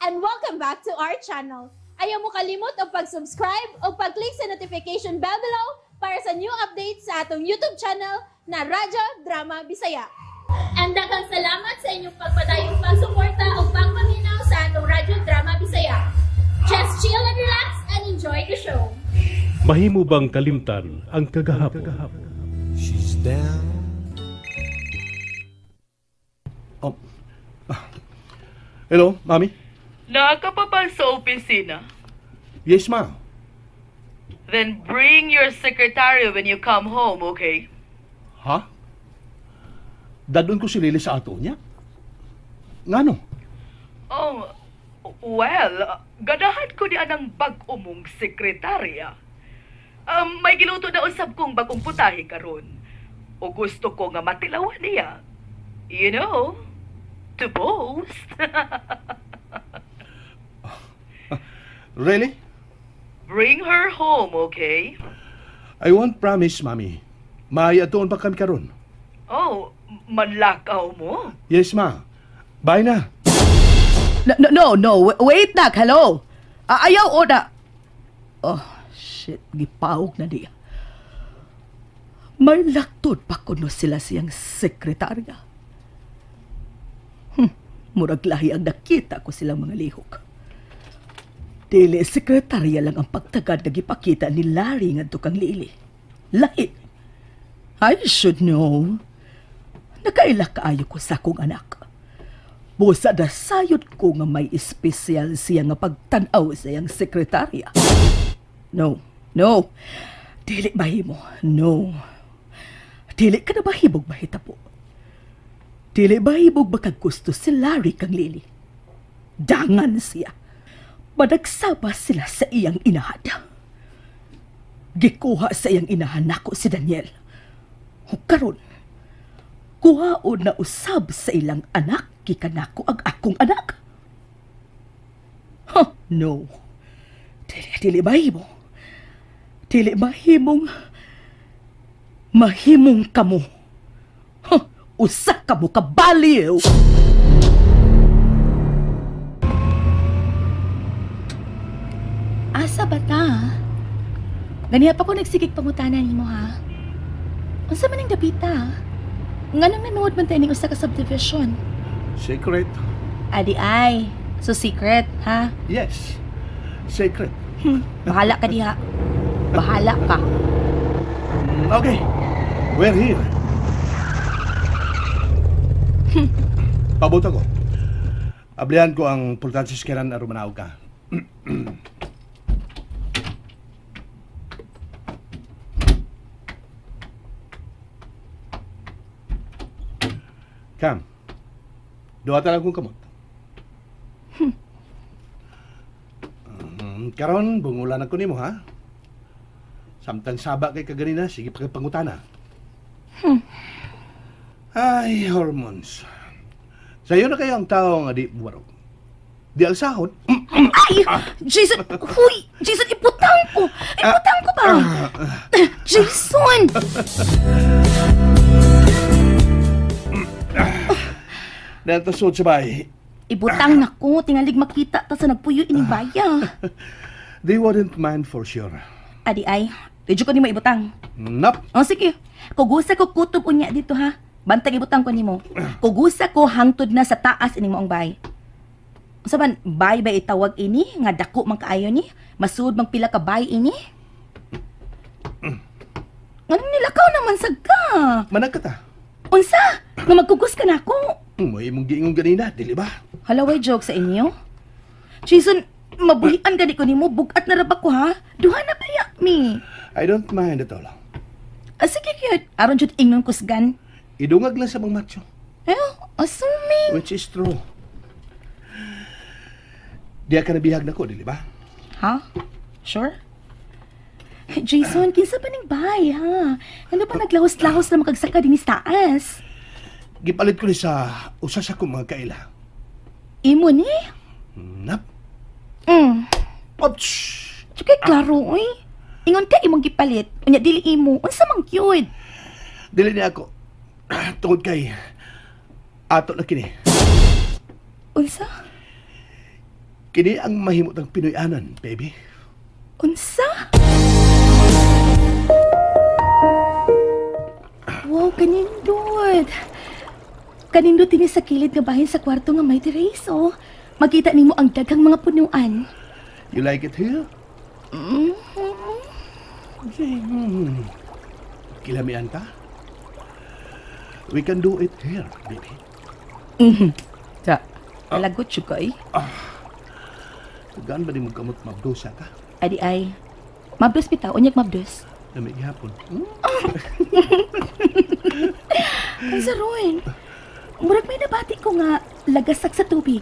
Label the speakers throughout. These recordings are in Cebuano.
Speaker 1: And welcome back to our channel. Ayaw mo kalimot og pag-subscribe o pag-click sa notification bell below para sa new updates sa atong YouTube channel na Radyo Drama Bisaya. And daghang salamat sa inyong pagpadayong pagsuporta o pagpaminaw sa atong Radyo Drama Bisaya. Just chill and relax and enjoy the show.
Speaker 2: Mahimo bang kalimtan ang kagahapon?
Speaker 3: She's down.
Speaker 4: Oh. Hello, Mami?
Speaker 5: Naa ka pa ba sa opisina?
Speaker 4: Yes, ma.
Speaker 5: Then bring your secretary when you come home, okay?
Speaker 4: Ha? Dadon ko si Lily sa ato niya? Ngano?
Speaker 5: Oh, well, ganahan ko ni anang bag-o mong sekretarya. May giluto na usab kong bagong putahe karon. O gusto ko nga matilawan niya. You know, to boast.
Speaker 4: Really?
Speaker 5: Bring her home, okay?
Speaker 4: I won't promise, Mami. May atuon pa kami karon.
Speaker 5: Oh, manlakaw mo?
Speaker 4: Yes, ma. Bye na.
Speaker 6: No, no, no, no. Wait nak, hello. Ayaw, oda. Oh, shit, gipawag na niya. May laktod pa kuno sila siyang sekretarya. Murag lahi ang nakita ko silang mga lihok. Dili sekretarya lang ang pagtagad na gipakita ni Larry ngadto kang Lily. Lahi. I should know. Nakaila kaayo ko sa akong anak. Busa na sayod ko nga may espesyal siya nga pagtan-aw sa iyang sekretarya. No, no. Dili mahimo. No. Dili ka na mahimog mahitabo. Dili mahimog makagusto si Larry kang Lily. Dangan siya. Managsaba sila sa iyang inahan. Gikuha sa iyang inahan nako si Daniel. Ug karon, kuhaon na usab sa ilang anak gikan nako ang akong anak. Huh, no. Dili, dili mahimo. Dili mahimong mahimong kamo. Huh, usa kamo kabaliw.
Speaker 7: Asa ba ta? Ganiha pa ko nagsigig pangutana nimo ha. Unsa man ang dapita? Nganong nanuod man tayo ning usa ka subdivision?
Speaker 4: Secret.
Speaker 7: Adi ay. So secret, ha?
Speaker 4: Yes. Secret.
Speaker 7: Bahala ka diha. Bahala ka.
Speaker 4: Okay. We're here. Pabuto ko. Ablihan ko ang pultan sa skeran aron manaog ka. Cam, duha ta lang kong kamot. Karon, bungulan ako nimo, ha? Samtang saba kay kaganina, sige pa pangutana. Ay, hormones. Sayo na kayo ang tao nga di buwarog. Di alsahon.
Speaker 7: Ay! Jason! Huy! Jason, iputang ko! Iputang ko ba? Jason!
Speaker 4: Dahil sa bahay.
Speaker 7: Ibutang na ko. Tingalig makita ta sa nagpuyo ining baya.
Speaker 4: They wouldn't mind for sure.
Speaker 7: Adi ay, medyo ko ni mo ibutang.
Speaker 4: Nap.
Speaker 7: O sige, kugusa ko kutob unya dito ha. Bantag ibutang ko nimo. Kugusa ko hangtod na sa taas ining moong bay. Unsa man bay ba itawag ini nga dako man kaayo ni? Masud mang pila ka bay ini? Nganong nilakaw naman sad ka?
Speaker 4: Manag ka ta.
Speaker 7: Unsa? Nga magkugus ka na ako.
Speaker 4: May imong giingon ganina, dili ba?
Speaker 7: Hala, way joke sa inyo. Jason, mabuhian gani ko nimo, bugat na ra ba ko ha? Duha na baya mi.
Speaker 4: I don't mind at all.
Speaker 7: Ah, sige cute. Aron jud ingnon kusgan.
Speaker 4: Idungag lang sa mga macho.
Speaker 7: Eh, assuming.
Speaker 4: Which is true. Diya ka nabihag na ko, dili ba?
Speaker 7: Ha? Sure? Jason, kinsa pa ning bay, ha? Ano pa naglahos-lahos na makagsaka din sa taas?
Speaker 4: Gipalit ko ni sa usa sa kong mga kaila.
Speaker 7: Imo ni?
Speaker 4: Nap.
Speaker 7: Mm.
Speaker 4: Ouch!
Speaker 7: Tsaka klaro, oy. Ingon ka imong gipalit. Unya dili imo. Unsa man cute?
Speaker 4: Dili ni ako. Tungod kay ato na kini.
Speaker 7: Unsa?
Speaker 4: Kini ang mahimot ang Pinoy-anan, baby.
Speaker 7: Unsa? Wow, kanindot. Kanindot ini sa kilid nga bahin sa kwarto nga may terrace, oh. Makita nimo ang daghang mga punuan.
Speaker 4: You like it here?
Speaker 7: Mm-hmm.
Speaker 4: Kilamian ka? We can do it here, baby.
Speaker 7: Mm-hmm. Sa, lagot siya ka, eh.
Speaker 4: Gaan ba di mo kamot mabdosa ka?
Speaker 7: Adi ay, mabdos bitaw, unyag mabdos.
Speaker 4: Lamig gihapon.
Speaker 7: Ang saron. Murag may nabati ko nga lagasak sa tubig.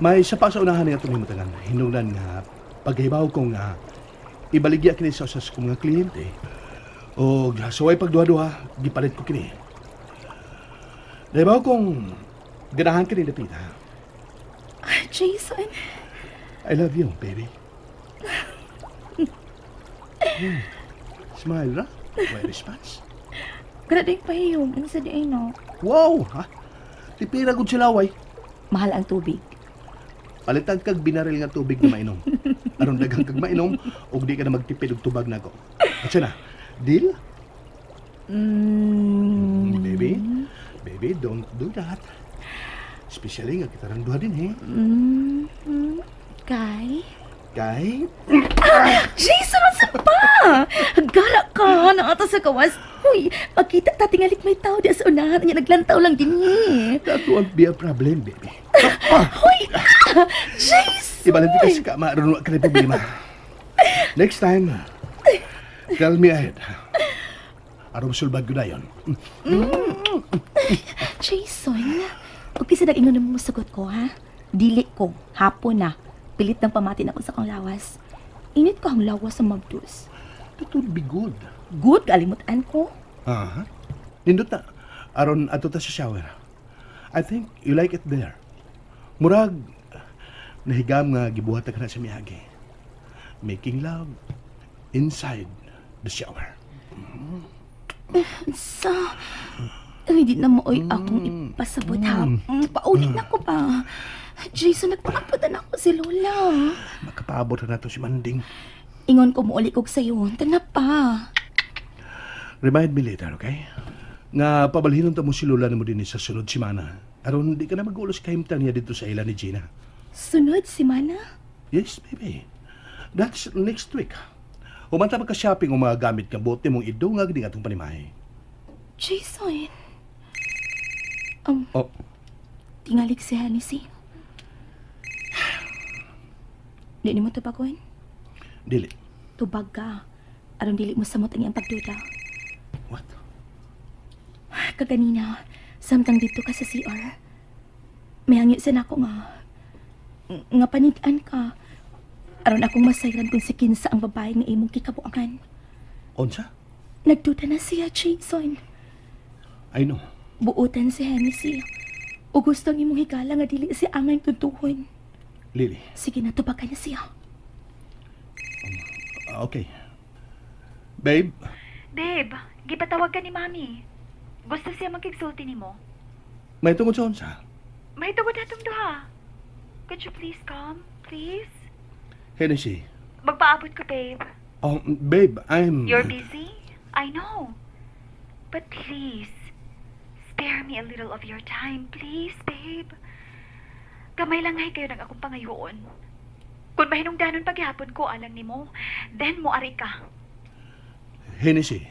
Speaker 4: May isa pa sa unahan nga itong himutangan. Hinungdan nga paghibaw ko nga ibaligya kini sa usas kong mga kliyente. O suway pagduha-duha, gipalit ko kini. Nahibaw kong ganahan kini dapita.
Speaker 7: Jason.
Speaker 4: I love you, baby. Smile, ra? May response?
Speaker 7: Grabe yung pahiyom. Ano sa diay, no?
Speaker 4: Wow! Ha? Tipira gud sila, way.
Speaker 7: Mahal ang tubig.
Speaker 4: Palitan kag binaril nga tubig na mainom. Aron daghang kag mainom, ug di ka na magtipid og tubag nako. Atsa na. Deal?
Speaker 7: Mm.
Speaker 4: Baby, baby, don't do that. Especially nga kita rang duha din, eh.
Speaker 7: Mm-hmm. Kay?
Speaker 4: Kay?
Speaker 7: Ah! Jason, unsa pa? Gara ka, naata sa kawas. Uy, makita ta tingalik may tao di sa unahan niya naglantaw lang din eh.
Speaker 4: That won't be a problem, baby.
Speaker 7: Hoy! Ah! Jason!
Speaker 4: Ibalin ka sa kama, aron wa ka na problema. Next time, tell me ahead. Aron sulbad ko na yun.
Speaker 7: Mm. Jason, okay sa nag-ingon mo sagot ko, ha? Dili ko, hapon na. Pilit ng pamati na ko sa kong lawas. Init ko ang lawas sa mabdus.
Speaker 4: That would be good.
Speaker 7: Good, kalimutan ko.
Speaker 4: Aha. Nindot na. Aron ato ta sa shower. I think you like it there. Murag, nahigam nga gibuhat ka na sa miyagi. Making love inside the shower.
Speaker 7: Sa... Ay, di na mo oy akong ipasabot ha. Paulit na ko pa. Jason, nagpaabot na ako si Lola.
Speaker 4: Makapaabot na nato si Manding.
Speaker 7: Ingon ko muuli kog sayo. Tana pa.
Speaker 4: Remind me later, okay? Nga pabalhinon ta mo si Lola nimo din sa sunod semana. Aron di ka na mag-ulos kahimtang niya dito sa ila ni Gina.
Speaker 7: Sunod semana?
Speaker 4: Yes, baby. That's next week. Humanta magka-shopping o mga gamit nga bote mong idungag din atong panimahe.
Speaker 7: Jason.
Speaker 4: Oh.
Speaker 7: Tingalik si Hennessy. Di ni mo tubagon?
Speaker 4: Dili.
Speaker 7: Tubag ka. Aron dili mo samot ang iyang pagduda.
Speaker 4: What?
Speaker 7: Kaganina, samtang dito ka sa CR, may hangyo sa nako nga panitaan ka. Aron akong masayran kung si kinsa ang babae nga imong kikabuangan.
Speaker 4: Unsa?
Speaker 7: Nagduda na siya, Jason.
Speaker 4: I know.
Speaker 7: Buotan si Hennessy. O gusto ang imong higala nga dili si angay tuntuhon.
Speaker 4: Lily.
Speaker 7: Sige na, tubakan niya siya.
Speaker 4: Okay. Babe?
Speaker 8: Babe, gipatawag ka ni Mami. Gusto siya magkigsulti nimo.
Speaker 4: May tungod sa unsa?
Speaker 8: May tungod atong duha. Could you please come, please?
Speaker 4: Hennessy.
Speaker 8: Magpaabot ko, babe.
Speaker 4: Oh, babe, I'm...
Speaker 8: You're busy? I know. But please, spare me a little of your time, please, babe. Gamay lang hay kayo ng akong pangayoon. Kung mahinungdanon paghapon ko, alang nimo, then mo ari ka.
Speaker 4: Hennessy.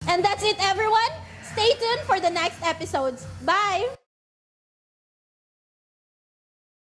Speaker 1: And that's it, everyone. Stay tuned for the next episodes. Bye!